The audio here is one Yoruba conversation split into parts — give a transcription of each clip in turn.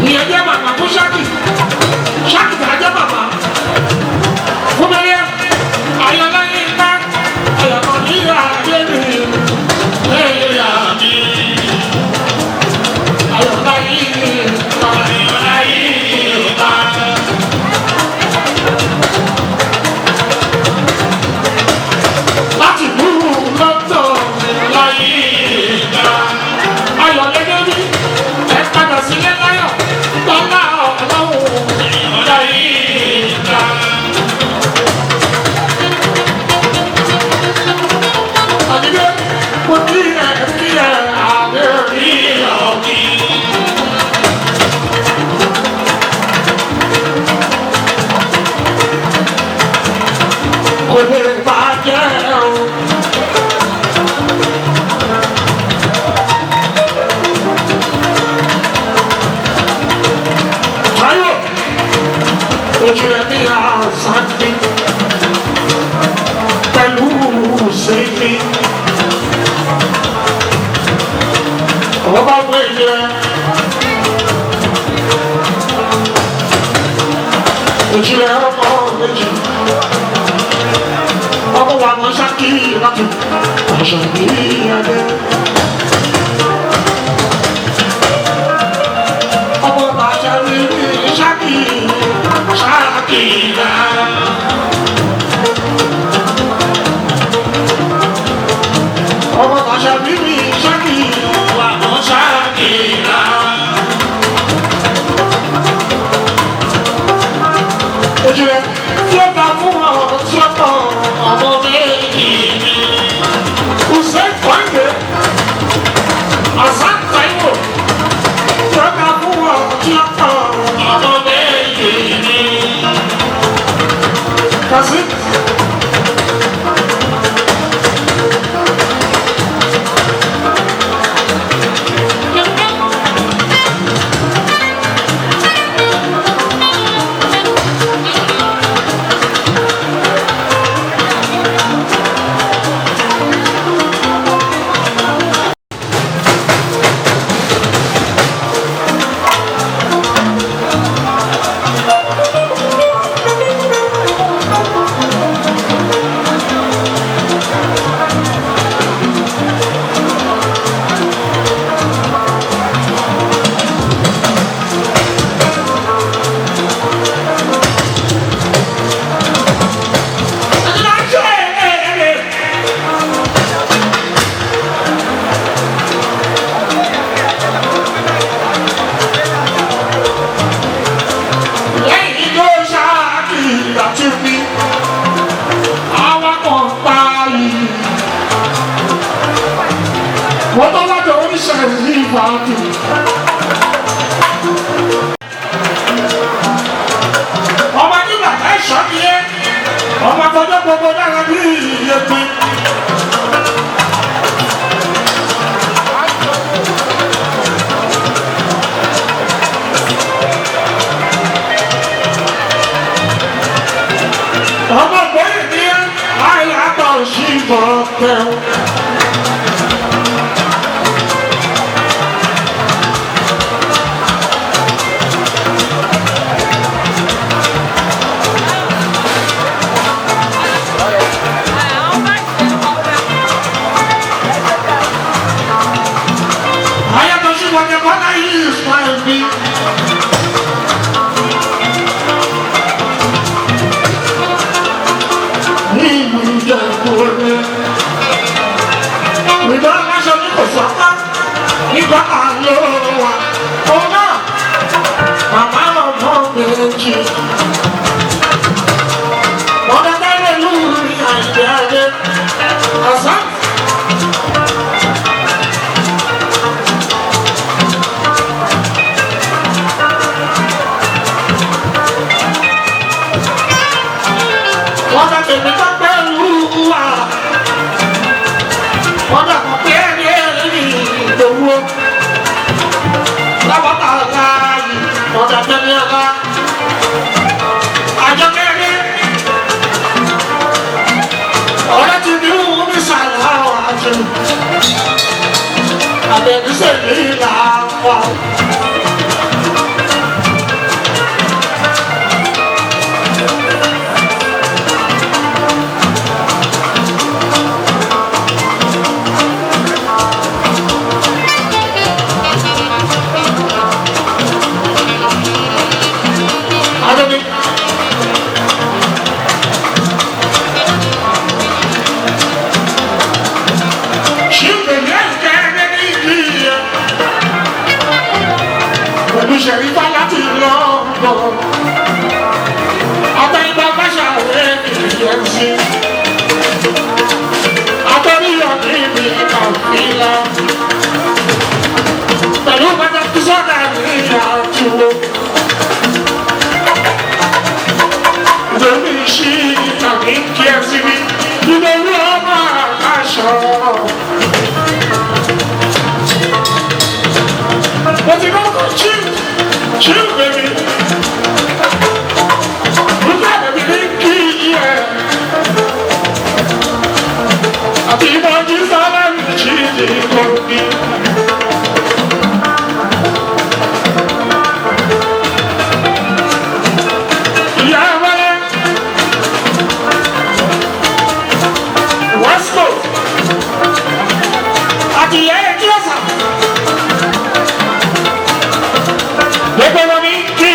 Ìyẹn jẹ́ bàbá fún Ṣákì. Ṣákì tà jẹ́ bàbá. Fún Mẹ́ríà, Ayọ̀lá yìí ká, Ayọ̀kọ̀ ní àdé mi. Mẹ́ríà mi. Ayọ̀lá yìí ká, Ayọ̀lá yìí ká. Láti ìlú London láyé ìgbà. Ayọ̀lẹ́dẹ́bí ẹ padà sílé láyọ̀ lọ́lá ọlọ́run láyé ìgbà. Àdìgbé mo kí ẹ kí ẹ àdé rí ọ̀kí. Kò lè bàjẹ́ o. Táyọ̀ ojú ẹbí àṣàbí pẹ̀lú ṣèké. Ọba gbẹ̀yẹ. Ojú ẹ ọmọ méjì. Ọmọ wa mọ ṣákì láti àṣàbí adé. Ọmọ bàjẹ́ mi ní ṣákì ṣákì náà. Ọmọ bàjẹ́ mi ní ṣákì wà mọ́ ṣákì náà. Ojú rẹ̀ tí ó bá fún ọ tí ó tọ̀ ọmọ méjì ni. Hussein Kwande, Hassan Taiwo, tí ó bá fún ọ tí ó tọ̀ ọmọ méjì ni. Kasim. Lẹ́yìn tó ṣáàkì àti mi, awakọ̀ pa yìí. Wọ́n tó lájọ oníṣẹ́ ìfàkì. Ọmọ nígbà tá ìṣọ́ mi yé, ọmọ tọjọ́ gbogbo dára bí iye pin. Ọmọ ìgbóyè ní àyàtọ̀ sí ìbọ̀kẹ́. Àyàtọ̀ sí ìbọ̀kẹ́ bọ́lá yìí Ismail bí. Ní ìlú Ìjẹ̀bú Òde. Ìgbà aláṣọ ní kò sọ́kọ́, nígbà àlọ́ wa. Òun náà, màmá ọmọ méjì. Wọ́n dá lẹ́nu ní àìjẹ́ adé. Àṣà. Wọ́n dá tèmi tó pẹ̀lú wa. Wọ́n dá kàn pé ẹni ẹni ìdòwú. Lábọ́tà láàyè, wọ́n dá tẹ́lẹ̀ ọ̀la. Àjọ kẹ́rin. Ọ̀rẹ́ ti ní òun ní sàlá àjò. Àbẹ̀nísẹ̀ ní ìlà wa. Ṣẹ̀rífà láti lọ́ọ̀dọ̀. Àtẹ̀yìnbá fáṣàwé ìyẹn sí. Àtẹ̀yìnbá ní ibi ẹ̀ka òfin lọ. Pẹ̀lú pàtàkì sọ́dà ní àtúwò. Lórí iṣẹ́ ìtàgé kí ẹ sí mi, ìdòwú ọmọ àṣọ. Mo ti kọ́kọ́ chill, chill baby. Nígbà bèbí ní kí ẹ. Àti ìmọ̀jú sálámì chíjì kòkí. Ìyá wọlé. Wesco. Àti ìyá ẹ̀ kí ọ̀sán. Gbogbo wọn ní kí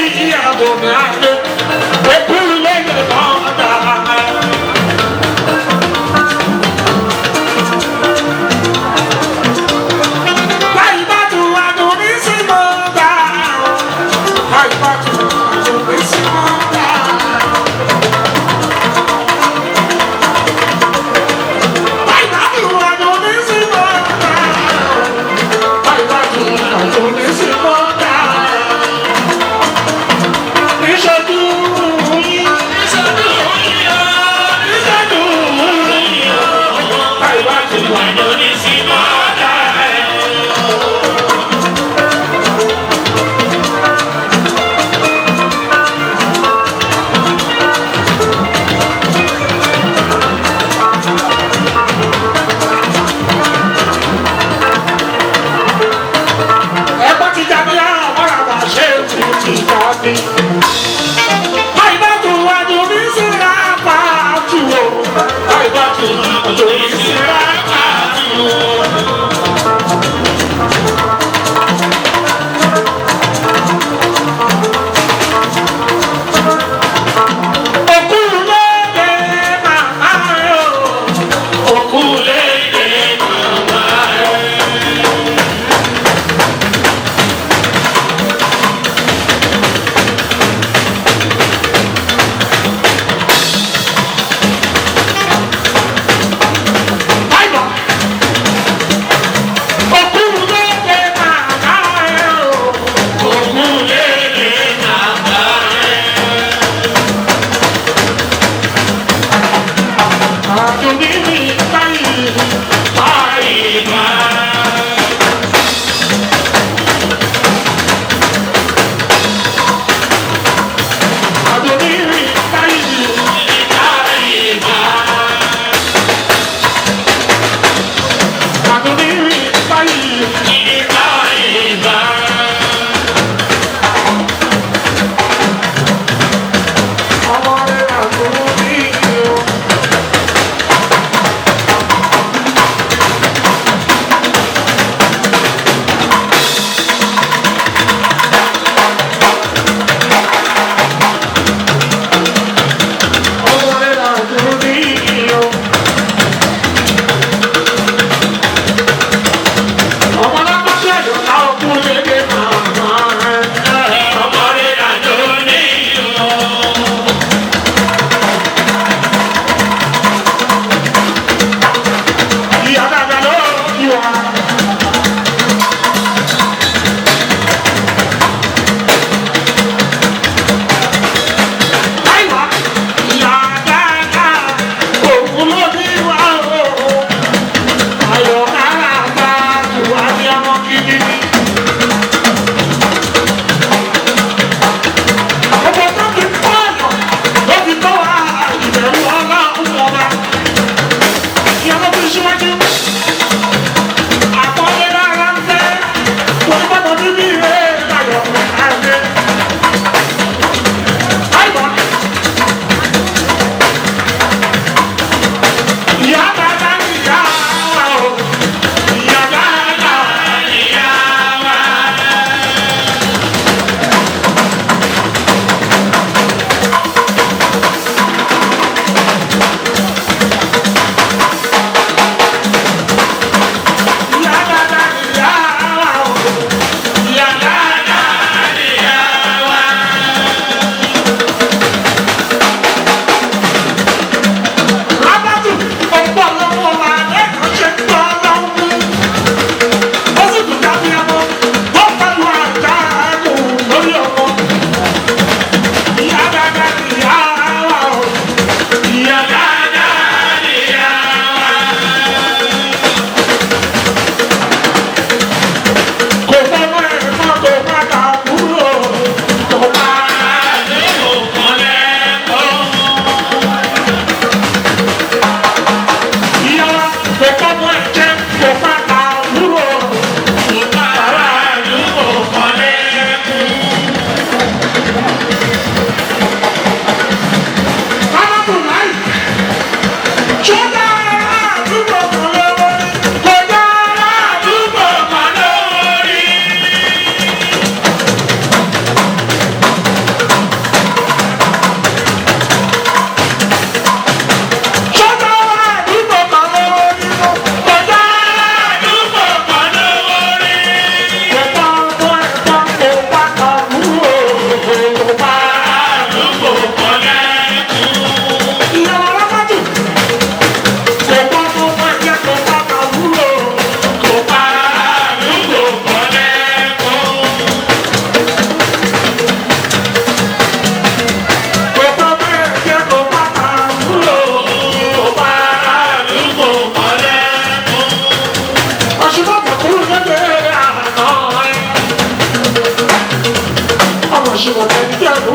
Ọ̀ṣunmọ̀tẹ́ níjẹ̀bú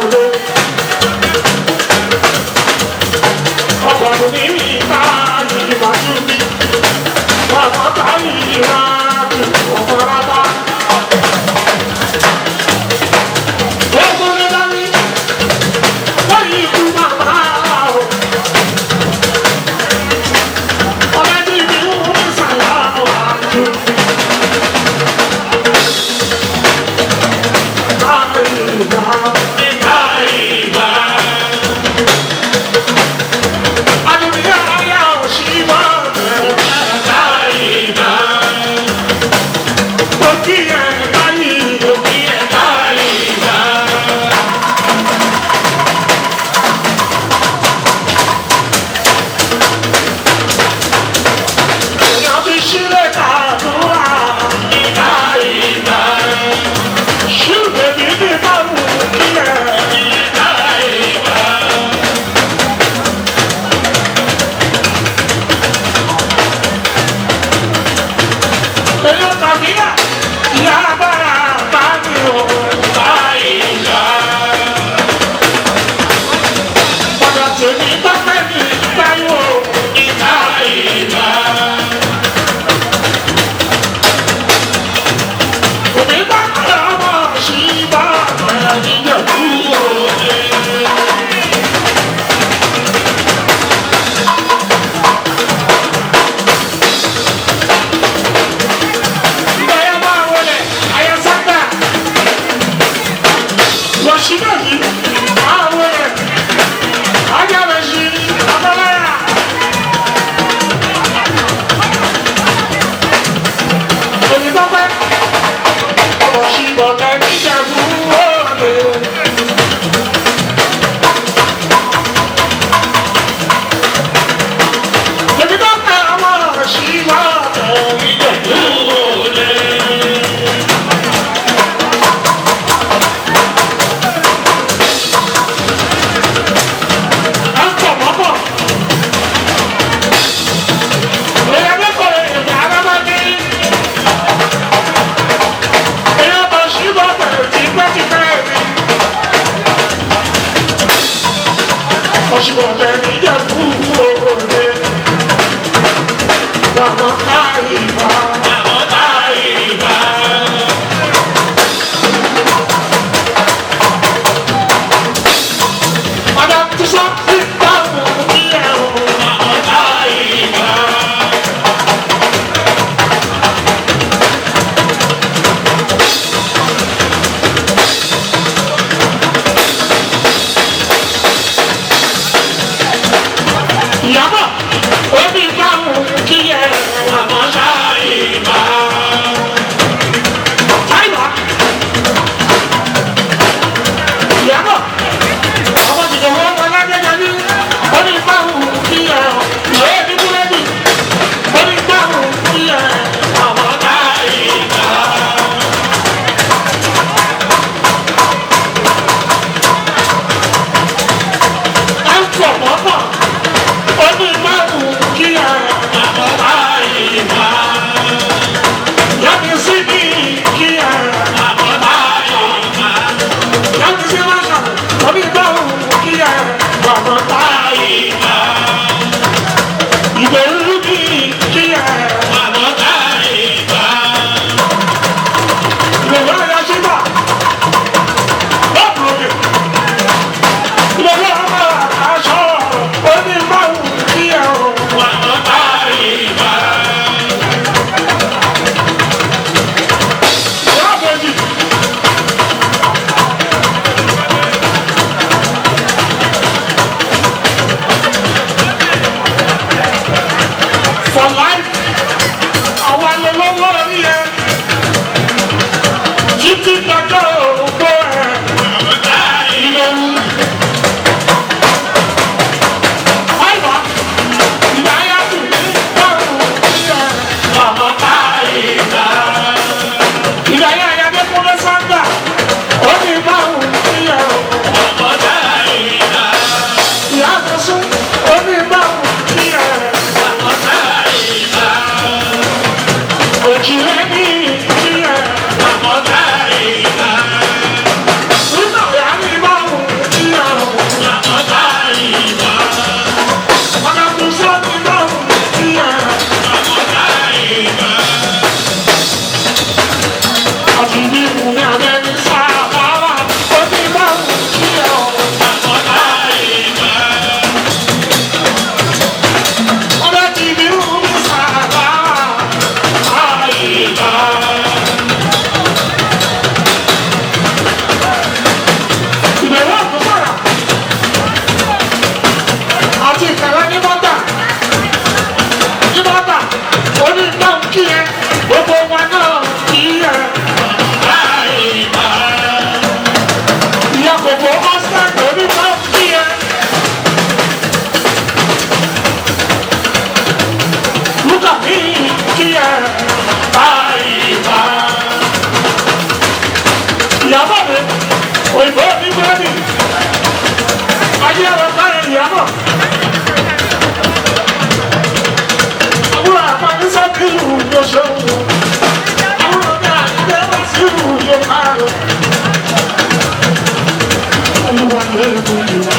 òde. Ọkọ̀ ní ìta ìbájú mi. Bàbá táyì rà jù ọ̀pọ̀ rárá. Ogun ló dání, lẹ́yìn ikú màmá o. Ọ̀rẹ́dì mi ń sàlámù àjù. Ìyàbọ̀ mi, òyìnbó ní búrẹ́dì. Ayé ẹ̀rọ báyìí ìyàbọ̀. Àbúrò àpáni sọ́kìlù yóò ṣe wù. Àbúrò mi àti ẹ̀rọ sí ìlú yóò máa lọ. Olúwa lè mú ìwà.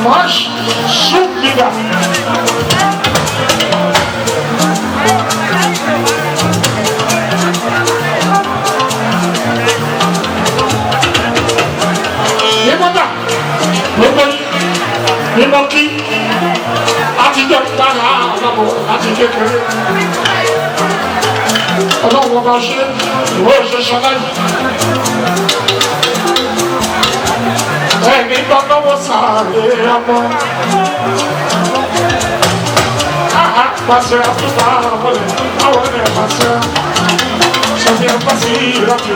March soup leader. Nígbàdà gbogbo mímọ́ kí àtijọ́ ìdára àlọ́bọ̀ láti kékeré. Ọlọ́run ọba ṣe ìwé ìṣẹ̀ṣẹ̀ láyé. Ẹni gbọ́dọ̀wọ́ sáré ọmọ. Àhà pàṣẹ àtúbà wọlé àwọn ẹ̀ pàṣẹ. Sọ̀bí ẹ̀ pàṣẹ ìrọ̀jù.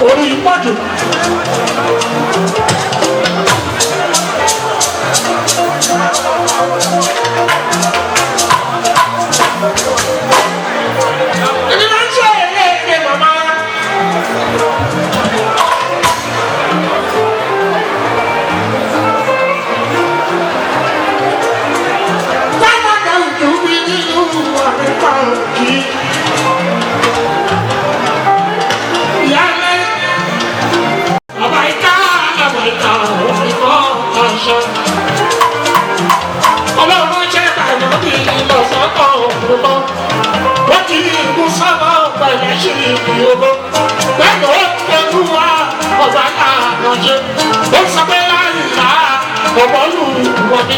Orí ìpàdé. Èmi máa ń ṣe eré eré màmá. Táwọn ìlú mi nínú àríkà òkì. Ìyáálé. Àbáyíká àbáyíká òfìkọ́ aṣọ. Ọlọ́run ṣe bàjẹ́ bí lọ́sọ̀tọ̀ òkúrúkọ. Wọ́n ti kú sábà pẹ̀lẹ́ sí ìyókò. Pẹ̀lú olúwa ọba náà ṣe. Ó sọ pé láyìíká ọ̀bọ̀lù wọ̀nyí.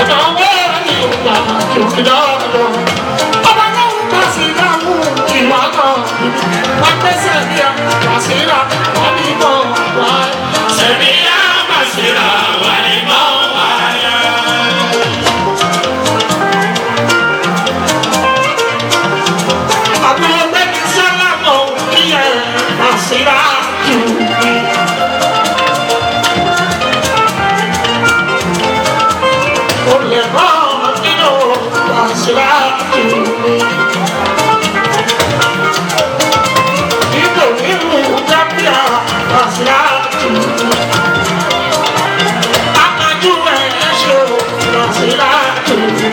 Ọ̀nà owó ni ìgbà tó fi lọ́dọ̀. Ọba náà ń bá sí láwùn ìwà náà. Wọ́n gbèsè ní àṣírà wọ́n ní mọ̀ wá. Sẹ̀mí àbàṣírà wà ní mọ́ wáyà. Àbúrò mẹ́rin sálámọ̀ kí ẹ àṣírà jù mí. Olè mọ́ nínú àṣírà jù mí. Ìbò nínú Gambia àṣírà jù mí. Amájú ẹ̀ ṣe àṣírà jù mí.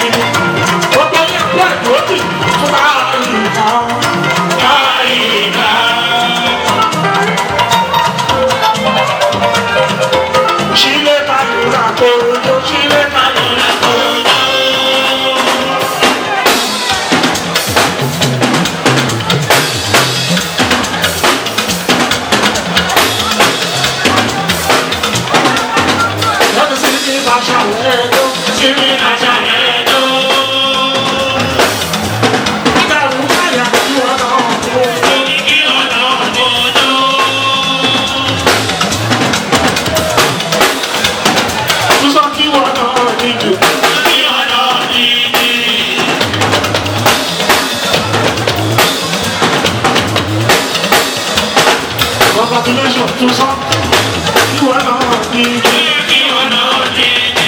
Gbogbo yẹn kú àdókì fún àyíká. Àyíká. Sílé kàlùrà kòròdó, sílé kàlùrà kòròdó. Lọ́dún sí ní bàṣà lẹ́ẹ̀dọ́, sí ní bàṣà lẹ́ẹ̀dọ́. Ìdàrú káyà kí wọ́n náà kó. Kí ọ̀nà òjò. Sísọ kí wọ́n náà díje. Kí ọ̀nà dídì. Congratulations, Tusa. Kí wọ́n náà díje. Kí ọ̀nà dídì.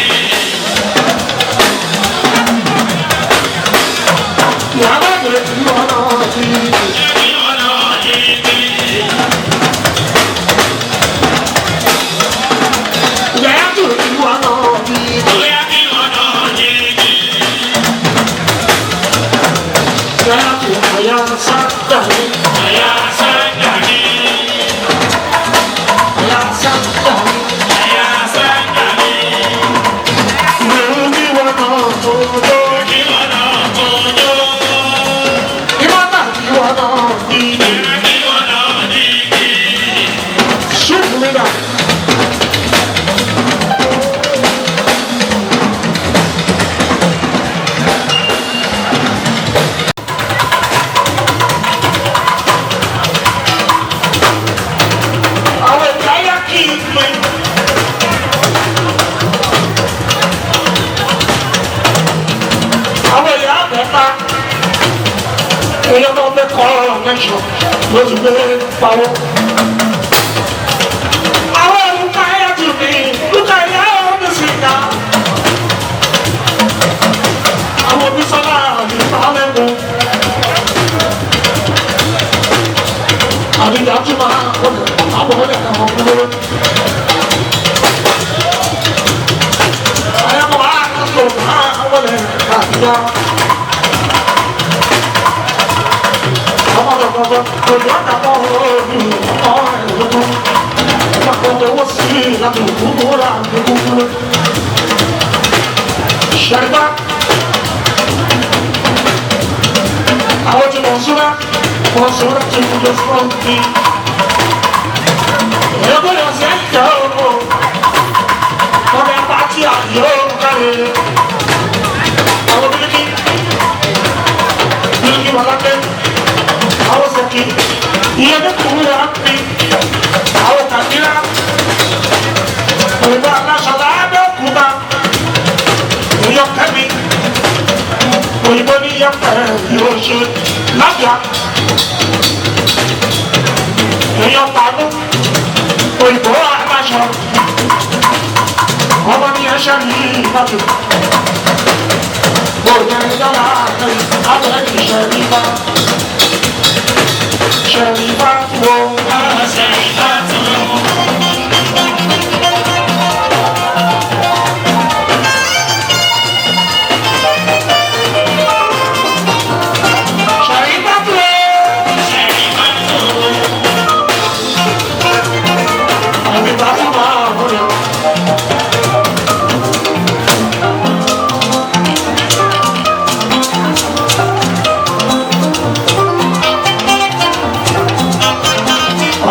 Ìyàwó rẹ̀ kí wọ́n náà díje. Kí ọ̀nà dídì. Ìyàwó kí wọ́n náà díje. Bóyá kí ọ̀nà dídì. Ìyàwó àyà sáńdà ní. Àyà sáńdà ní. Junction ló ti gbé pawó. Àwọn olùkọ́ ayé tù mí, lùkọ́ ìyá òun sì ká. Àwọn òbí sọ́lá àbí pálẹ́kùn. Àdìjà tún máa wọlé, àbọ̀ wọlé àwọn ọkùnrin. Àyàmọ̀ àkàtọ̀ máa wọlé àdìjà. Ṣẹ̀ríbá, àwọn tí wọ́n súnra, wọ́n súnra tí wọ́n jọ fún mi. Ẹgbẹ́ yóò ṣe ń jẹ́ òkú, wọ́n bẹ pàtí àyè òkàlẹ̀. Àwọn bíríkì, bíríkì wà lábẹ́ àwọn sọ̀kì ìyẹn ní kùrú rà ń fi àwọn kàkírà òyìnbó aláṣọlá abẹ́òkúta òyìnbó kẹ́mi òyìnbó ní yẹpẹ̀ yóò ṣe lábíà èèyàn pàánù òyìnbó aláṣọ ọmọ ní ẹṣẹ ní ìbàdàn òyìnbó yàrá àtẹyìn àtẹyìn ìṣẹ̀lẹ̀ Ṣẹ̀rífà wo? Ṣẹ̀rífà tó. Ṣẹ̀rífà tó. Ṣẹ̀rífà tó. Àbíbá tó máa wọlé.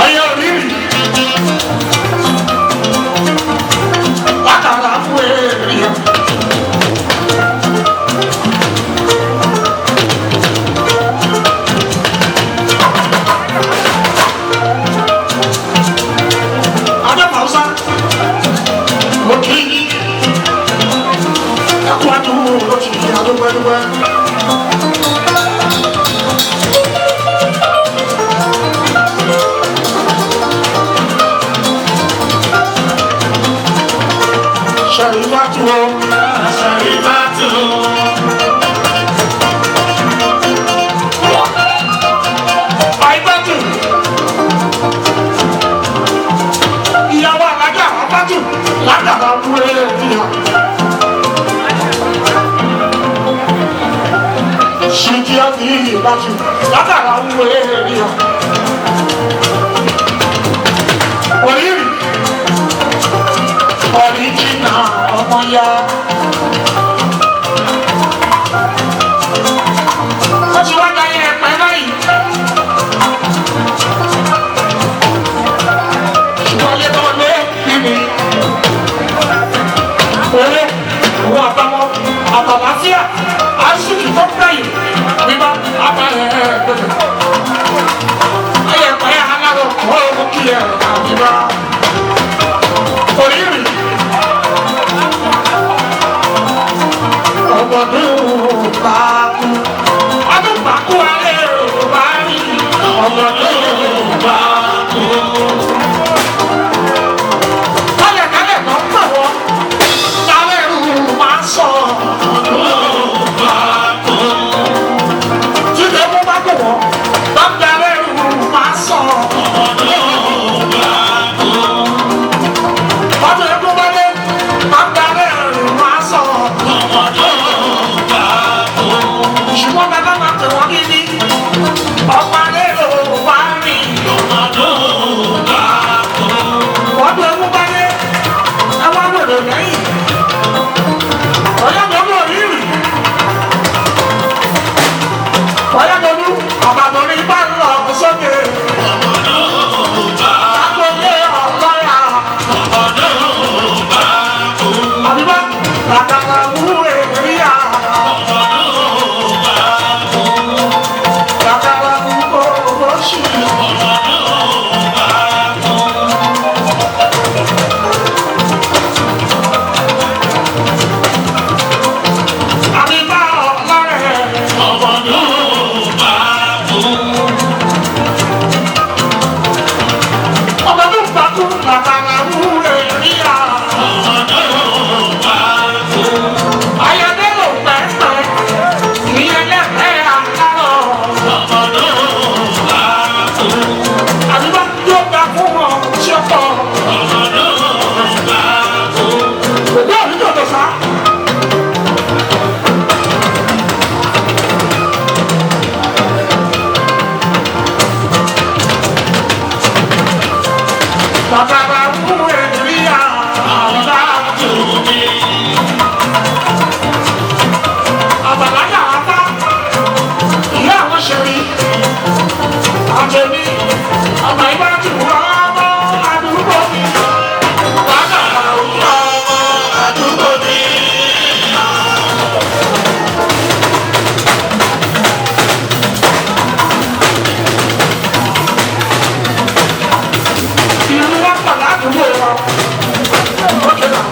Ọyọ rírì. Látara fún èèyàn. Adé Fausa, mo kí yín. Ẹ kú àdúgbò lóṣù yìí, adúgbò ẹdúgbò. Ṣẹ̀rífà tó. Ṣẹ̀rífà tó. Àìbátù. Ìyàwó àlájà àbátù látàrà wúrẹ́ ìyà. Ṣìkì àti ìbátù látàrà wúrẹ́ ìyà. Orírì ọ̀ríjìnà ọmọ ya. Ó ti wá dayé ẹ̀pẹ́ báyìí. Ṣùgbọ́n tó lé níbi owó òun àtàwọn àtàlàfíà àṣìkì tó gbẹ̀yìn bíbá àbáyẹ ẹ̀ẹ́dẹ̀gbẹ̀. Ayẹ pẹ́ alárò kọ́ owó kí ẹ̀ àbíbá. Orírì ọmọdún bá kú. Ọdún bá kú alẹ́ ò bá rí. Ọmọdún bá kú. Kálẹ̀kálẹ̀ kan pọ̀ wọ́n, lálẹ́rù máa sọ. Jíde mú bá pọ̀ wọ́n, lálẹ́rù máa sọ. Ọdún ẹkún bá dé, lálẹ́rù máa sọ. Ṣùgbọ́n bàbá máa pè wọ́n níbí, ọ̀pá lérò wá rí. Bàbá wa mú ẹ̀rí àlá tó mi. Àbàlágà apá, ìyá àwọn ṣẹ̀rí, àtẹ̀mí, àmà ìbájú ọmọ àdúgbò mi. Bàbá ọmọ àdúgbò mi. Ìlú wa pọ̀ ládùúgbò wa. Okay now.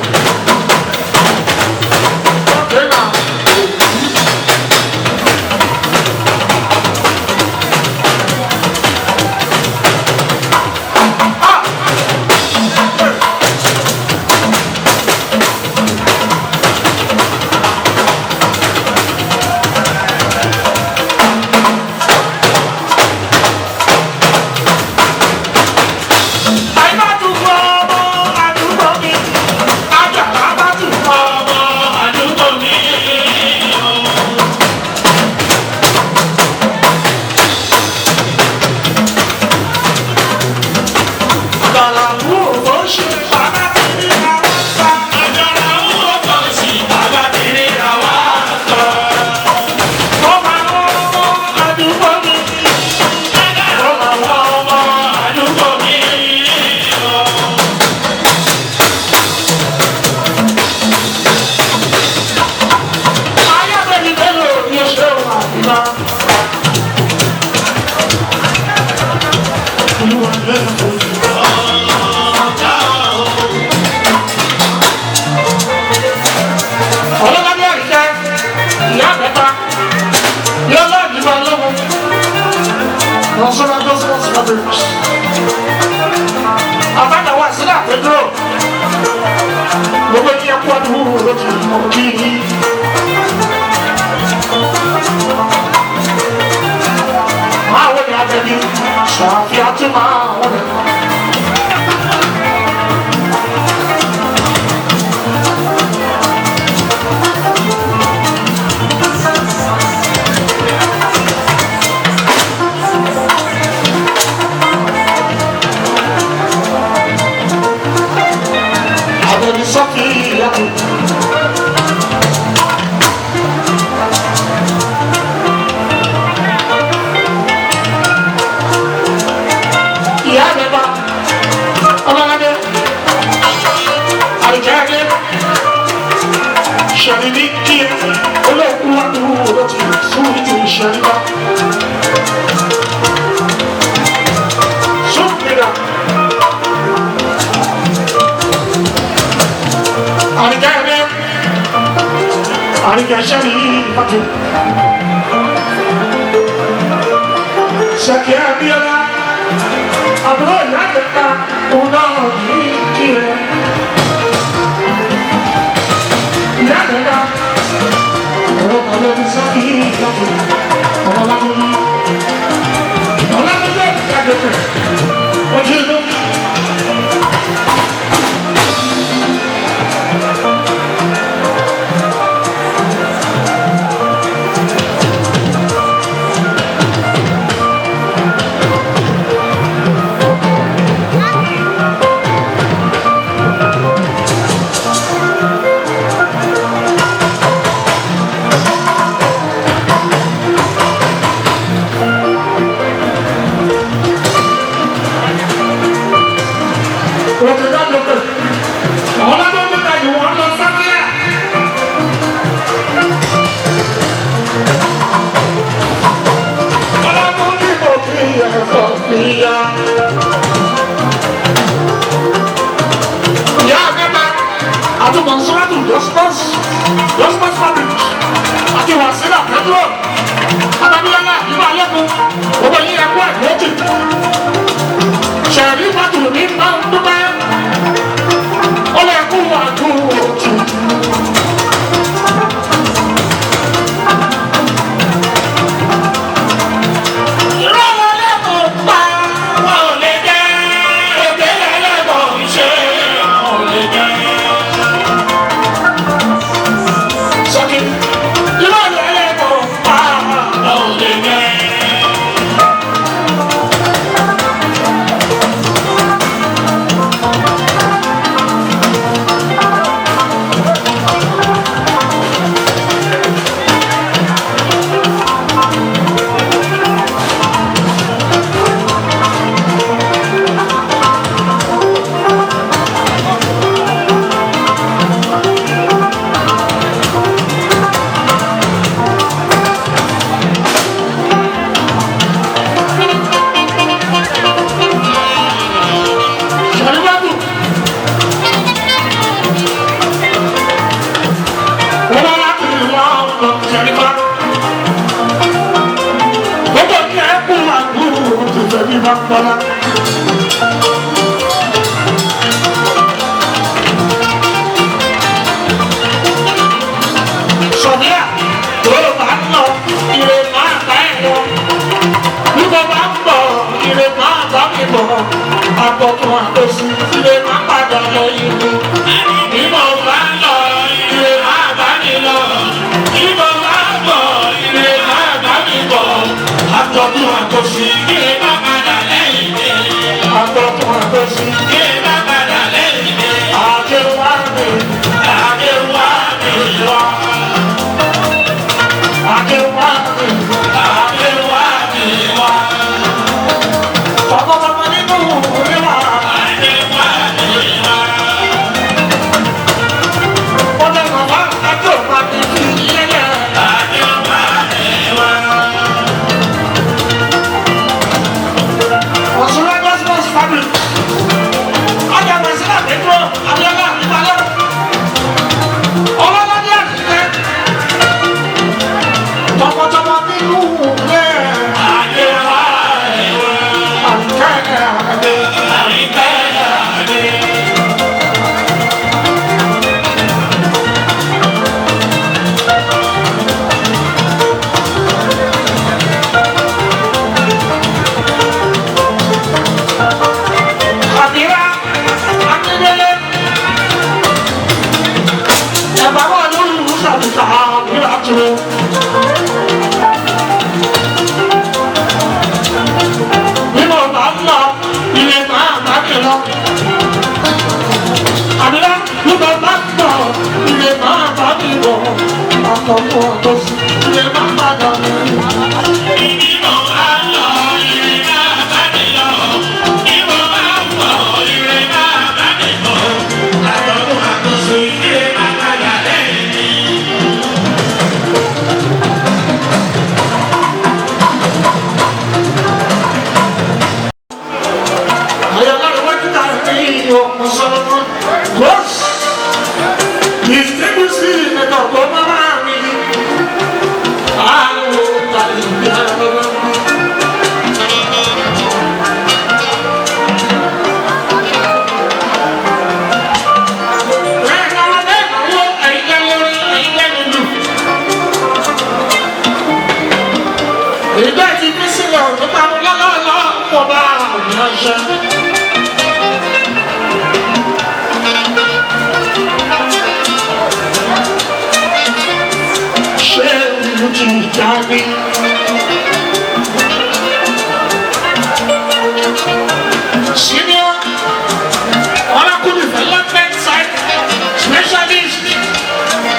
Okay now. Àìbádùn ọmọ àdúgbò mi. Àjàlá bá dùn ọmọ Àdúgbò mi. Àgbàlá wù ó ṣe bàbá tí ní àwọn sá. Àjàrà ń wò kàn sí bàbá tí ní àwa sọ. Ó máa ń ọmọ àdúgbò mi. Àjàrà ń wò ọmọ àdúgbò mi. Ayé bẹ́ẹ̀ ni ní ṣé wà nígbà. Olúwa lẹ́nu kò sí. Ọlọ́lá ní àríkẹ́, ìyá mẹ́ta, ní ọlọ́ọ̀dì máa lọ́wọ́. Wọ́n sọ́ra tó sọ́ra sọ́ra bẹ̀rẹ̀. Àbájá wà sílẹ̀ àpéjọ. Gbogbo ní ẹkú ọdún ló ti mọ̀ kí ni. Máa wọlé abẹ́bí, ṣàfihàn tí máa wọlé. Abẹ́bí sọ́kì ìyàwó. Ìyá mi bá ọlọ́ládé àlùjáde ṣẹ̀rí ní kí ẹ olóòkú àdúgbò ló ti fún ìtì ìṣẹ̀rí bá. Súnmìlà àlùjáde àlùjáṣẹ́rí ìbàdàn. Ṣèkí Abíọ́lá àbúrò ìyá kẹta òun náà ní kí ẹ. Ìyá kẹta ọ̀rọ̀ kan ló ti sọ kí ìyàwó ọmọ lábúlé. Ọlábúlé ìyá kẹta ojú inú. Òkè dájọ́ ọlọ́dún níta ìwọ̀n lọ sáfíà. Ọlọ́dún ní kò fi ẹ̀fọ́ fi ya. Ìyá mẹ́ta àti Mọ̀nsúrátù Gospels Gospels Fabric àti Wàsílà Pẹ́dúrò. Abábíyálà ìlú Alẹ́kùn, gbogbo yín ẹ̀kú àgbẹ̀tì. Ṣẹ̀rí Fátù ní máa ń dúpẹ́. Ó lè kú àdúrótì. Ìrọ̀lẹ́ lẹ́kọ̀ọ́ pa. Wọn ò lè jẹ́ èdè ẹlẹ́bọ̀ ń ṣe. Wọn ò lè jẹ́. Sọ́kì. Ìrọ̀lẹ́ lẹ́kọ̀ọ́ pa. Wọn ò lè jẹ́. Bàbá. Sọ̀díà tó bá ń lọ, ire máa bá ẹ̀ lọ. Bí mo bá ń bọ̀, ire máa bá mi bọ̀. Àbọ̀tún àtòsí, ire máa padà lẹ́yìn mi. Bí mo bá ń lọ, ire máa bá mi lọ. Bí mo bá ń bọ̀, ire máa bá mi bọ̀. Àtọ̀tún àtòsí, ire máa padà lẹ́yìn mi. Àbọ̀tún àtòsí, Ire máa padà lẹ́yìn mi. àjẹ wá mi, Àjẹ wá mi wá. àjẹ wá mi. Àjẹ wá mi wá. Tọmọtọmọ nínú mi wá. Àjẹ wá mi wá. Ọjọ́ bàbá àjọ máa ti fi yẹ́lẹ̀. Àjẹ wá mi wá. Ọ̀ṣun Lagos family. Ọjà Màsílà Pétró, Abíọ́lá Ìbálẹ̀. Ọlọ́ládé Àdìgẹ́. Tọmọtọmọ nínú rẹ̀. Àjẹ wá mi wá. Àdìgẹ́ Àdé. Àríkẹ́ àdé. Àbíra Akíndélé. Ẹ̀bá wà lórí ìwúsàbùsà Àbíra tó. Bí mo bá ń lọ, ilé máa bá mi lọ. Àbíra bí mo bá ń bọ̀, ilé máa bá mi bọ̀. Àtọ̀kùn àtọ̀sí, ilé máa padà mi. Bí mo bá ń lọ, ire máa bá mi lọ. Bí mo bá ń bọ̀, ire máa bá mi bọ̀. Àtọ̀tún àtòsí, ire máa padà lẹ́yìn mi. Ìgbà tí bí sílẹ̀ òní parun lọ́lọ́lọ́ mo bá àwọn ṣe. Ṣé ìlú ti já mi? Senior Oracle Development Site Specialist.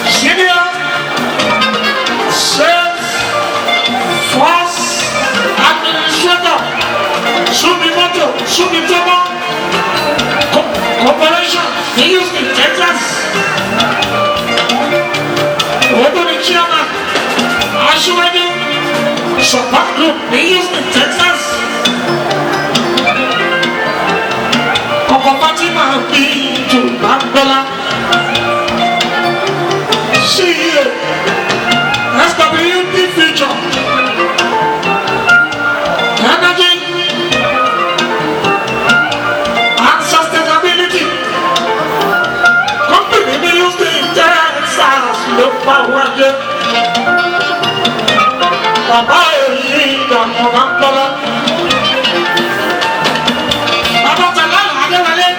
Senior Sales Force Administrator Sumimoto Sumitomo Corporation in Houston, Texas. Odori Chairman Aṣíwájú Support Group ní Houston, Texas. Kọ̀kọ̀ Fatima bí Jùbágbọ́lá. CEO SWP Future Energy and Sustainability Company ní Houston, Texas ló pa wájú. Bàbá èyí ìdààmú máa ń tọ́lá. Bàbá Tàlá Adéwálé.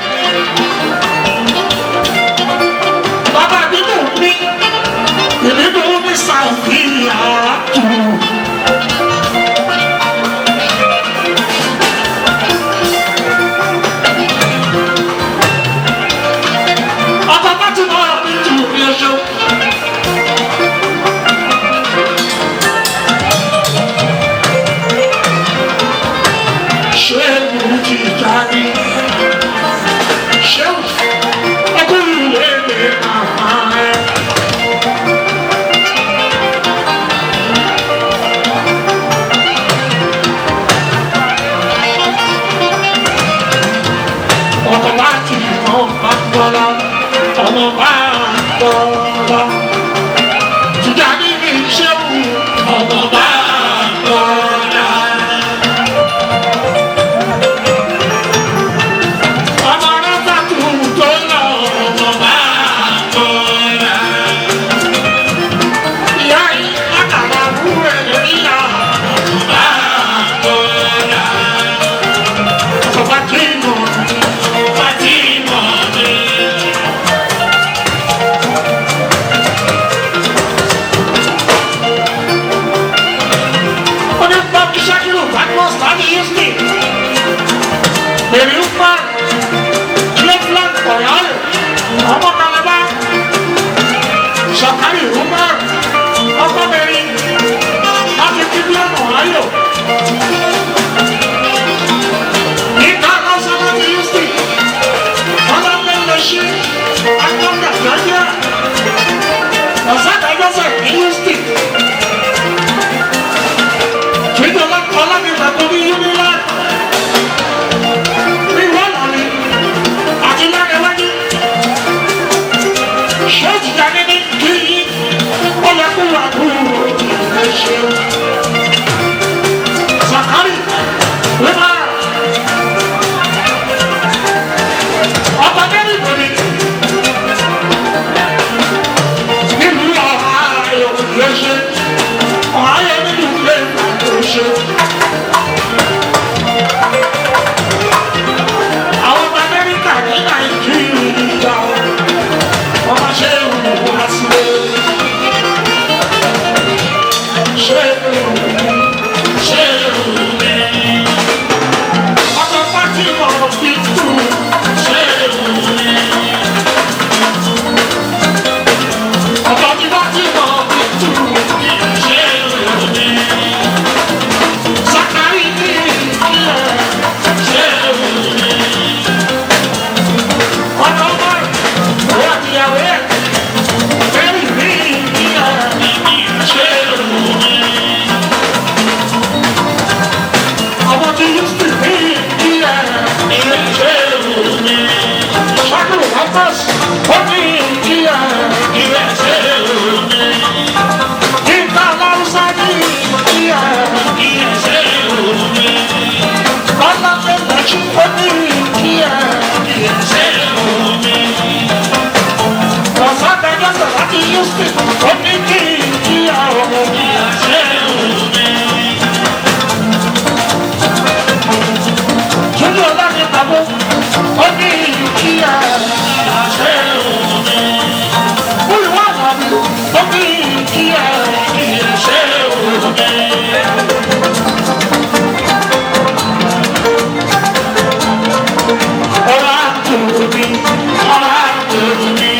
Bàbá àbíkú mi ìbíkú mi ṣàfihàn tù. Ọkọ̀ bá ti mọ̀ mi tù mí oṣù. Ọmọ bá tọ́lá. Tìjàní mi ṣéwù. Ọmọ bá tọ́lá. Ọmọ rẹ́fà tù tó lọ. Ọmọ bá tọ́lá. Ìyá yìí látara wúrẹ̀ níyà. Ọmọ bá tọ́lá. Ọmọ tí mo ní. Ọmọ tí mo ní. Ó ní Bábí Ṣakiru Badmus láti Houston. Bèrè Usman, Cleveland, Ohio, ọmọ Calabar, Shakari Umar, ọkọ mẹ́rin láti Cleveland, Ohio. Níta lọ́sọ̀ láti Houston, Ọlọ́pẹ́ lọ sí Atlanta, Georgia, Ọ̀sán-Àjọsẹ̀ ní Houston. Tìjọba Ọlámìgbà tó ní Unilag. Ìwọ lọ́ni àti Lárẹ̀wájú. Ṣé Tìjàní ní kí ó yẹ kó wà kúrò ìrìn ṣe? Sàkárì Wíwá. Ọba Mẹ́rin Bèbí. Nílùú Ọ̀háyò ló ṣe. Ọ̀háyò nílùú ilé ìgbà ṣe. Àwọn ọmọ Amẹ́ríkà ní Nàìjíríà wọ́n máa ṣe ìwà sílẹ̀. Ṣé ṣé ọkọ̀ pátí mọ̀ fi tù ṣé ọkọ̀ tí pátí mọ̀ fi tù ṣé Sàkárì ní ìpínlẹ̀ ṣé ọ̀nà ọmọ ìwé àtìyàwó ẹ̀ fẹ́rì ní ìpínlẹ̀ ṣé ọmọ tí Houston ní ìpínlẹ̀ ṣé Ṣakuru Abbas ó ní ìpínlẹ̀ ṣé Yínká Aláùsá ní ìpínlẹ̀ ṣé Bọ́lá Fẹ́lẹ́sì ó ní ìpínlẹ̀ ṣé Ọ̀sán Dájọ́sọ̀ láti Houston ó ní kí ìpínlẹ̀ ṣé Túnjí Ọlámi Pàbó ó ní ìpínlẹ̀ ṣé Olùwà Àlàbí ó ní ìpínlẹ̀ ṣé. Ọlá tòbí, ọlá tòbí.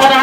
Ọlá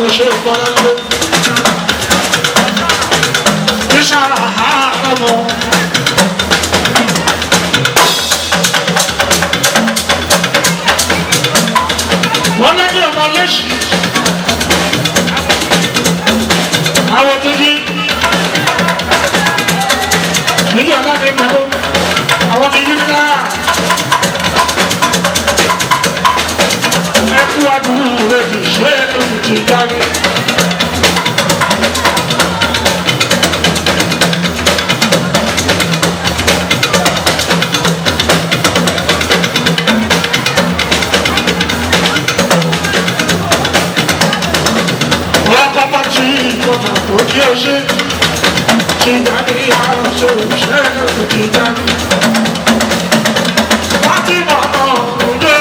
Oṣù Bọ́láńdé. Ìṣàrà àrọ̀mọ́. Wọ́n lẹ́yìn ọmọ lẹ́sìn. Àwọn tó yí. Nígbà láti gbàgbọ́, àwọn ti yí ká. Ẹkú adúrú rẹ̀ kì í ṣe é ti jáde. Wọ́n tí ìjọba tó kí o ṣe ti jáde àwọn ṣe òṣèré ti jáde. Wọ́n ti mọ̀ ọ́n lójú.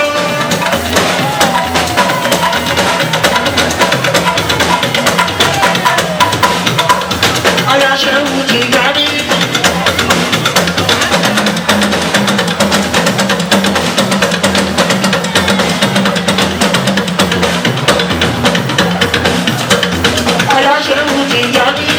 Ayaṣẹ́wù ti jáde. Ayaṣẹ́wù ti jáde.